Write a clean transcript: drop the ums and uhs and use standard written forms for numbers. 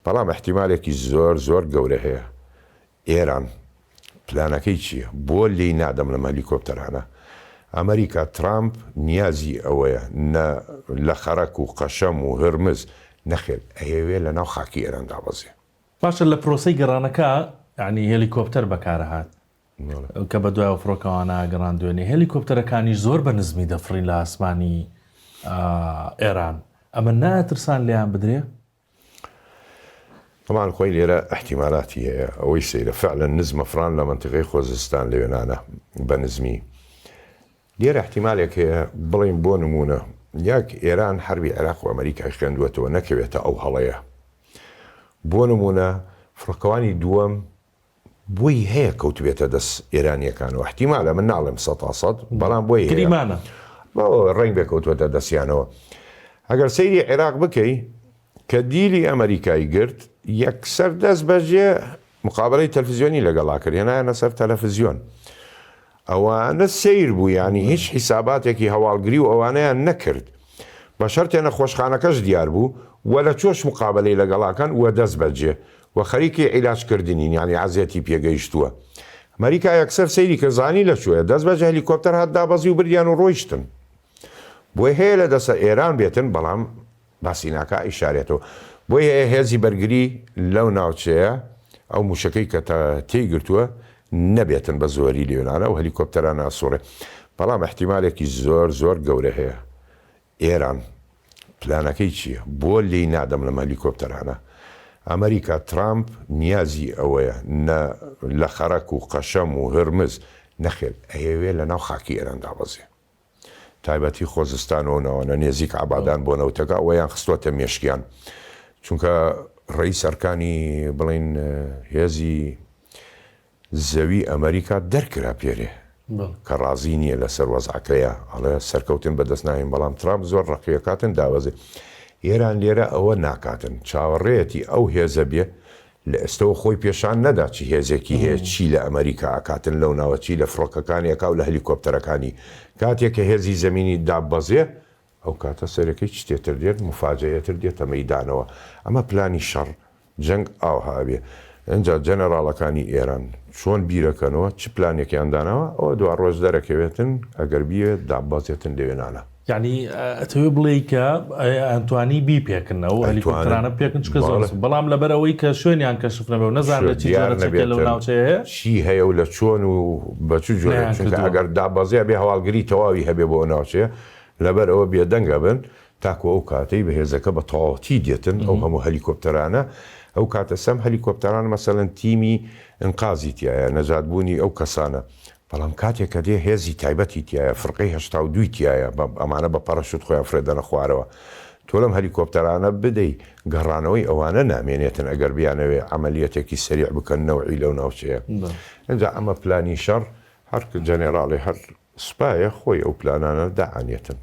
بەڵام ئیحتیمالێکی زۆر زۆر گەورە هەیە ئێران پلانەکەی چیە بۆ لێی نادەم لەم هەلیکۆپتەرانە ئەمریکا ترامپ نیازی ئەوەیە نە لە خەرەک و قەشەم و هرمز نەخێر ئەیەوێ لە ناو خاکی ئێران دابەزێ. باشە لە پرۆسەی گەڕانەکە یانی هێلیکۆپتەر بەکارهات کە بە دوای ئەو فڕۆکەوانە گەڕان دوێنێ هێلیکۆپتەرەکانیش زۆر بە نزمی دەفڕین لە ئاسمانی ئێران ئەمە ناترسان لێیان بدرێ؟ تەبعەن خۆی لێرە ئیحتیمالاتی هەیە ئەوەی سەیرە فعلەن نزمە فڕان لە مەنتیقەی خۆزستان لەوێنانە بە نزمی لێرە ئیحتیمالێک هەیە بڵێین بۆ نموونە یەک ئێران حەربی عێراق و ئەمەریکای خوێندووەتەوە نەکەوێتە ئەو هەڵەیە بۆ نموونە فڕۆکەوانی دووەم بۆی هەیە کەوتبێتە دەست ئێرانیەکانەوە احتیمالە من ناڵێم سەتا سەد بەڵام بۆی هەیە گریمانە. ڕەنگ بێ کەوتوەتە دەستیانەوە ئەگەر سەیری عێراق بکەی کە دیلی ئەمریکای گرت یەکسەر دەست بەجێ مقابلەی تەلفزیۆنی لەگەڵا کرد هێنایانە سەر تەلەفزیۆن ئەوانە سەیر بوو یانی هیچ حیساباتێکی هەواڵگری و ئەوانەیان نەکرد بە شەرتێ نەخۆشخانەکەش دیار بوو و لە چۆش مقابەلەی لەگەڵا کەن و دەست بەجێ و خەریکی عیلاج کردنین یانی عەزێتی پێگەیشتووە ئەمریکا یەکسەر سەیری کرد زانی لە کوێیە دەست بەجێ هەلیکۆپتەر هات دابەزی و بردیان و ڕۆیشتن بۆی هەیە لە دەسە ئێران بێتن بەڵام باسی ناکا ئەیشارێتەوە. بۆی هەیە هێزی بەرگری لەو ناوچەیە ئەو موشەکەی کە تێی گرتووە نەبێتن بە زۆری لێونانە ئەو هەلیکۆپتەرانە ئەسوڕێ. بەڵام ئیحتیمالێکی زۆر زۆر گەورە هەیە ئێران پلانەکەی چییە؟ بۆ لێی نادەم لەم هەلیکۆپتەرانە؟ ئەمریکا ترامپ نیازی ئەوەیە نە لە خەرەک و قەشەم و هرمز نەخێر ئەیەوێ لەناو خاکی ئێران دابەزێ. تایبەتی خۆزستان و ناوانە نێزیک عەبادان بۆ نەوتەکە ئەوەیان خستوەتە مێشکیان چونکە ڕئیس ئەرکانی بڵین هێزی زەوی ئەمریکا دەرکرا پێرێ کە ڕازی نییە لەسەر وەزعەکەیە ئەڵێ سەرکەوتن بەدەست ناهین بەڵام ترامپ زۆر ڕقیەکاتن داوەزێ ئێران لێرە ئەوە ناکاتن چاوەڕێتی ئەو هێزە بێ لە ئێستەوە خۆی پێشان نەدا چ هێزێکی هەیە چی لە ئەمەریکا ئەکاتن لەو ناوە چی لە فڕۆکەکانی ئەکا و لە هەلیکۆپتەرەکانی کاتێ کە هێزی زەمینی داببەزێ ئەو کاتە سەرەکەی چتێ تر دێت موفاجەئێ تر دێتە مەیدانەوە ئەمە پلانی شەڕ جەنگ ئاوها ئەبێ ئنجا جەنەراڵەکانی ئێران چۆن بیرەکەنەوە چ پلانێکیان داناوە ئەوە دوا ڕۆژ دەرەکەوێتن ئەگەر بیەوێت داببەزێتن لەوێ نانا. یەعنی ئەتەوێ بڵێی کە ئەیانتوانی بیپێکن ئەو هەلیکۆپتەرانە بپێکن چونکە زۆر بەڵێ. بەڵام لەبەر ئەوەی کە شوێنیان کەشف نەبێ و نەزانرێ چی دیار جۆرە چەکێ لەو نەبێتن ناوچەیە هەیە. چی هەیە و لە چۆن و بە چ جۆرێک نەیان چونکە کردووە. ئەگەر دابەزێ ئەبێ هەواڵگری تەواوی هەبێ بۆ ئەو ناوچەیە لەبەر ئەوە بێدەنگ ئەبن تاکو ئەو کاتەی بە هێزەکە بە تەواوەتی دێتن ئەو هەموو هەلیکۆپتەرانە ئەو کاتە سەم هەلیکۆپتەران مەسەلەن تیمی ئینقازی تیایە نەجات بوونی ئەو کەسانە بەڵام کاتێک کە دێ هێزی تایبەتی تیایە، فرقەی 82ی تیایە، بە ئەمانە بە پەڕەشوت خۆیان فرێ دەنە خوارەوە. تۆ لەم هەلیکۆپتەرانە بدەی، گەڕانەوەی ئەوانە نامێنێتن ئەگەر بیانەوێ عەمەلیەتێکی سەریع بکەن نەوعی لەو ناوچەیە. ئینجا ئەمە پلانی شەڕ، هەر جەنێراڵێ هەر سوپایە خۆی ئەو پلانانە دائەنێتن.